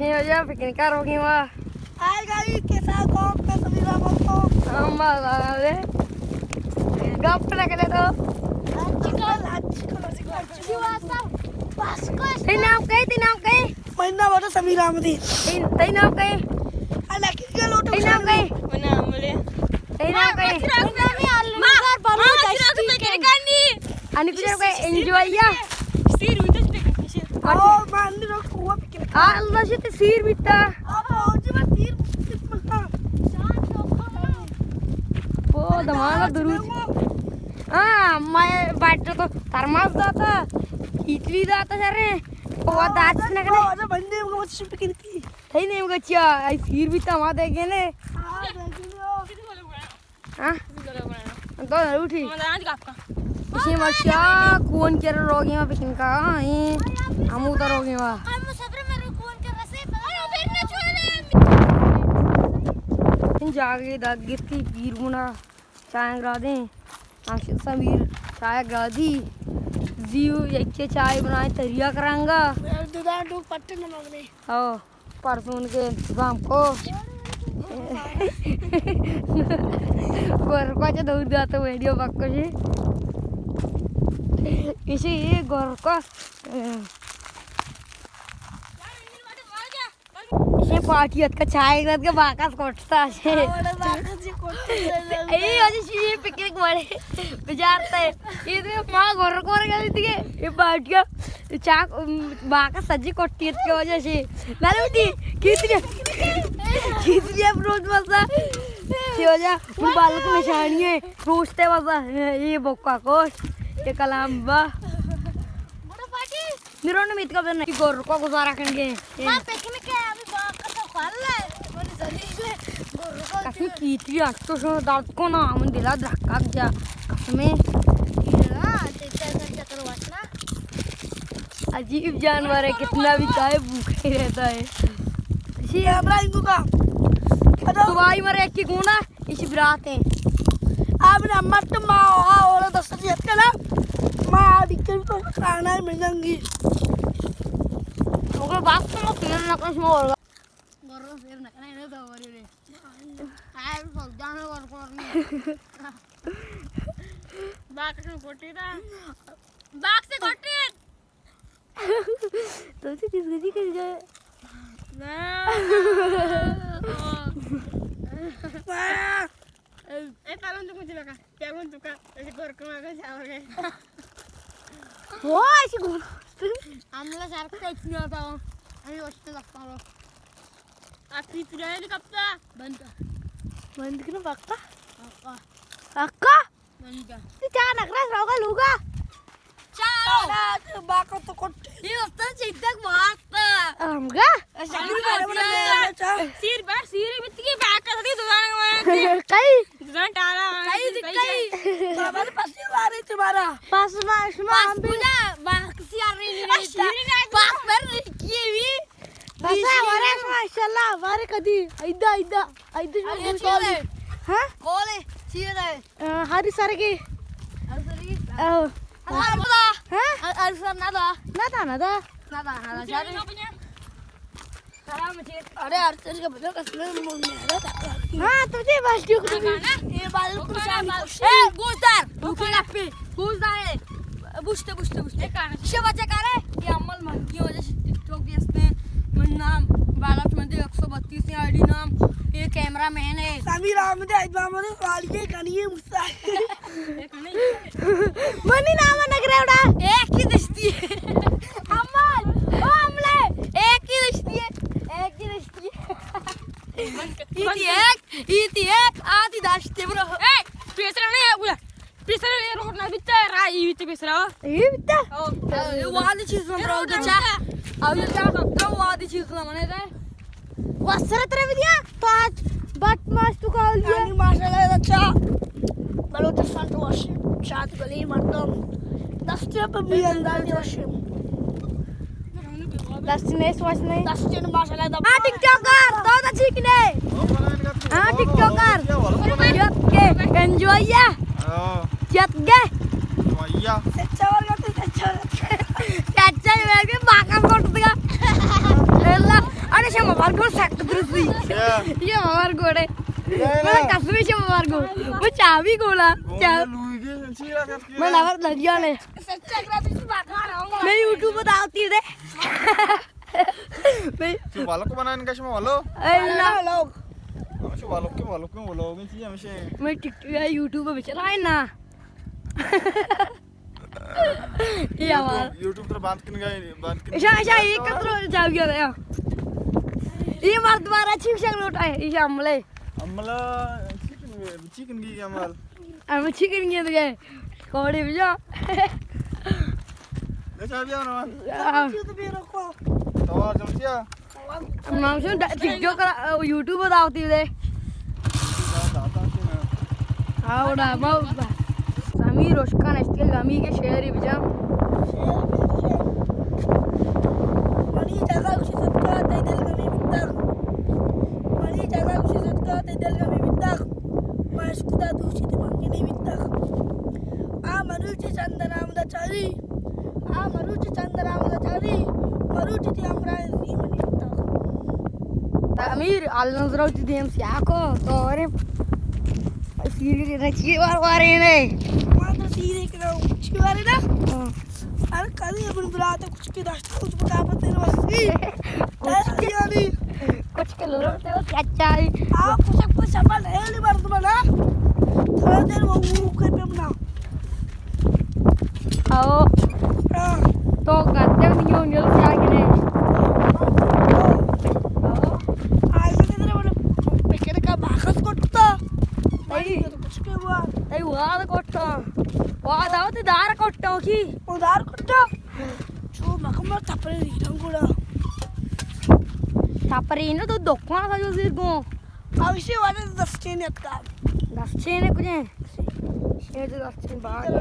یہ وجہ پکنک ءَ روگی وا۔ آئے گا یہ کیسا گاؤں کا سبھی بابا کو۔ ہم بابا رے۔ گپ نہ کرے تو۔ آج کل، آج کل، آج کل۔ بس کو۔ تئی نام کئے، تئی نام کئے؟ میرا نام ہے سمیر احمدی۔ تئی، تئی نام کئے؟ اللہ کی لوٹو۔ تئی نام کئے؟ میرا نام بولے۔ تئی نام کئے؟ میرا نام ہے علمدار بلوچ اشتی۔ انی کجا کئے انجوائے یا؟ سیر ہوئی تو پکنک۔ او مان لو کو پکنک۔ آ، اللہ شت سیر بیتا۔ او جی، میں سیر بیتا۔ او دماغ درود۔ ہاں، میں بیٹھا تو ترماس داتا، کیتلی داتا شرے۔ او داچ نہ کنے۔ او بندے کو مت شپ پکنک۔ تئی نیم گچیا، آئی سیر بیتا ما دیکھے نے۔ ہاں، دیکھ لو۔ ہاں؟ تو اٹھی۔ اسی مرچا کون کر روگی ما پکنک ءَ، ایں ہمو تا روگی ما۔ ان جاگے دگ گتی پیر منا چائے گرادیں۔ ہم سمیر چائے گرادی۔ زیو یکے چائے بنائے تریا کرانگا۔ دودان ٹوک پٹے نہ مگنے۔ او۔ پرسون کے انتظام کو۔ گورکو چہ دور داتا ویڈیو بکشی۔ اسی یہ گورکو۔ اسی پارٹی ات کا چائے رات کے باکس کوٹتا ہے۔ اے اجی شی پکنک والے بجارتے۔ یہ تو ما گورکو گورکو گلی تھی۔ یہ پارٹی چاک، ام، باکس سجی کوٹی ات کے وجہ سے۔ نہ لوٹی، کیتری، کیتری اپروچ بسا۔ سی وجہ، ان بالک نشانی ہے، روشتے بسا۔ یہ بکا کوش، یہ کلام با۔ میرا نمیت کا بنا، گورکو گزارا کنگے۔ ہاں، پکنک ہے، ابھی باکس کھل ہے۔ کسم کیتری اچو شو درد کو نا، من دلا درکا جا۔ کسمے۔ ہاں، چکر، چکر واتنا۔ عجیب جانور ہے، کتنا بھی کھائے بھوکا ہی رہتا ہے۔ اسی کیمرہ انگو کا۔ تو بھائی مارے ایک کی گونا، اسی برات ہیں۔ آپ نے مت ما، آ، اور دس جی اتکلا۔ ما آ دکھے تو کھانا ہے ملنگی۔ اوکے، باپ تو مت نہ کچھ مور۔ گورو سیر نہ کنے، نہ تو ورے۔ آئے بھی سوچ جانا گورو کرنے۔ باکس میں کوٹی تھا۔ باکس سے کوٹی۔ تو سے کس گجی کر جائے؟ اے پالون تو مجھے لگا، پیغون تو کا، ایسے گورو کو آگے جاؤ گے۔ وہ ایسے گورو۔ ہم لوگ سارے کو اتنا تھا، ہم واسطے لگتا ہو۔ آپ کی پلان کب تھا؟ بند۔ بند کرو، پکا؟ پکا۔ پکا؟ بند۔ یہ چا نکرا روگا لوگا؟ چا؟ باکا تو کٹ۔ یہ استاد چیتک واسطہ۔ ہم گا؟ سیر بار سیر بیتی کے باکا دی دو۔ کئی؟ دان ٹارا۔ کئی دکھائی؟ بابا پسی واری تمہارا۔ پس ما، شما پس ہم بھی۔ پوجا، باکسی آ رہی نہیں۔ پس بر کیے بھی۔ بس، ورے ماشاءاللہ، ورے کدی۔ ایدا، ایدا، ایدا شما ارے، گوشت کولے۔ ہاں؟ کولے، چیئے دے۔ آ، ہری سرگی۔ ہری سرگی؟ آ۔ ہر دا۔ ہاں؟ ہر، ہر سر نہ دا۔ نہ دا، نہ دا۔ نہ دا، نہ دا، جارے۔ سلام چیت۔ ارے، ہر سر کے بجا کس میں مول میں آ رہا تھا۔ ہاں، تجھے بس جو۔ یہ بال پریشان۔ اے، گوشدار۔ اوکے، گپے۔ گوشدار۔ بوشتے، بوشتے، بوشتے۔ شے بچے کارے، یہ عمل من کی وجہ سے ٹک ٹاک بھی ہستے۔ من نام بالک مندے ایک سو بتیس ہے، آئی ڈی نام، یہ کیمرہ مین ہے۔ سمیر احمد ہے، اجبا مندے سوال کے کنی ہے مجھ سے۔ منی نام نگرے اڑا۔ ایک ہی دشتی ہے۔ عمل، او عملے، ایک ہی دشتی ہے، ایک ہی دشتی ہے۔ ایتی ایک، ایتی ایک، آدھی دشتی برو۔ اے، پیسرا نہیں ہے، بولا۔ پیسرا یہ روڈ نہ بیتا، راہ یہ بیتا پیسرا۔ یہ بیتا؟ او۔ اے، وادی چیز نہ برو، چا۔ او، یہ چا، تو وادی چیز نہ منے دے۔ وسرت رہ دیا، تو آج بٹ ماش تو کال دیا۔ یعنی ماشاءاللہ اچھا۔ بلوچستان تو وش، شاد گلی مردم۔ دستے پہ بھی انداز وش۔ دستی نیست وش نہیں۔ دستی ماشاءاللہ دا۔ ہاں، ٹک ٹاکر، تو دا چیک نے۔ ہاں، ٹک ٹاکر۔ یت کے انجوائے۔ ہاں۔ یت کے۔ انجوائے۔ سچا ورگا تو سچا۔ سچا ورگا باکا کوٹ دیا۔ اللہ، ارے گوڑ سک درستی۔ اچھا۔ یہ ہمار گوڑے۔ میں قسم سے ہمار گوڑ۔ میں چابی گوڑا۔ چا-، میں نور دریا نے۔ میں یوٹیوب پر آتی دے۔ میں تو والو کو بنائیں گا، شما والو؟ اے نا۔ شما والو کے، والو کے، والو کے چیز ہمیشہ۔ میں ٹک-، یوٹیوب پر بچ رہا ہے نا۔ یہ آواز۔ یوٹیوب، یوٹیوب پر بند کن گئے، بند کن ایشا، ایشا، یہ کترو جاوی آ رہا۔ یہ مرد دوبارہ چیک شک لوٹا ہے، ایشا عملے۔ عملہ، چیکن گی، چیکن گی عمل۔ ہم چیکن گی دے۔ کوڑے بجا۔ لے چا بیا نا۔ آہ۔ تو آ جمتیا۔ ہم نام سے ٹک ٹاک کرا، یوٹیوب پر آتی دے۔ آوڑا، ما-، سمیر اشکان اشتگے گمی کے شعری بجا۔ منی جزا خوشی صدقہ تئی دل گمی بیتگ۔ منی جزا خوشی صدقہ تئی دل گمی بیتگ۔ ما اشکتا دوشی تی منگنی بیتگ۔ آ مروچی چند نام دا چاری۔ آ مروچی چند نام دا چاری، مروچی تی ہمراہ زی منی کتا۔ امیر، حال نظر ہوتی دیم سیاہ کو، تو ارے سیری رچی وار وارے نے۔ ما تو سیری کرا چی وارے نا؟ ہاں۔ ارے کدی اپن برات کچھ کے داشت کچھ بتا پتے وسی۔ کچھ کے، یعنی کچھ کے لوگ تو کیا چاہیے؟ آ کچھ کچھ سبل ہے نہیں مردم نا۔ تھوڑا دیر وہ وہ کے پہ بنا۔ او۔ ہاں۔ تو گاتے نہیں ہوں گے، کیا کرے؟ او۔ آج کے دن میں پکڑ کا باخس کرتا۔ تئی۔ کچھ کے ہوا؟ تئی واد کرتا۔ واد آو تے دار کرتا کی؟ او دار کرتا۔ چو مکمل تپری دیدم گڑا۔ تپری نہ تو دکان کا جو زیر گو۔ اوشی والے دس چین اتکا۔ دس چین کجے؟ یہ تو دس چین باہر۔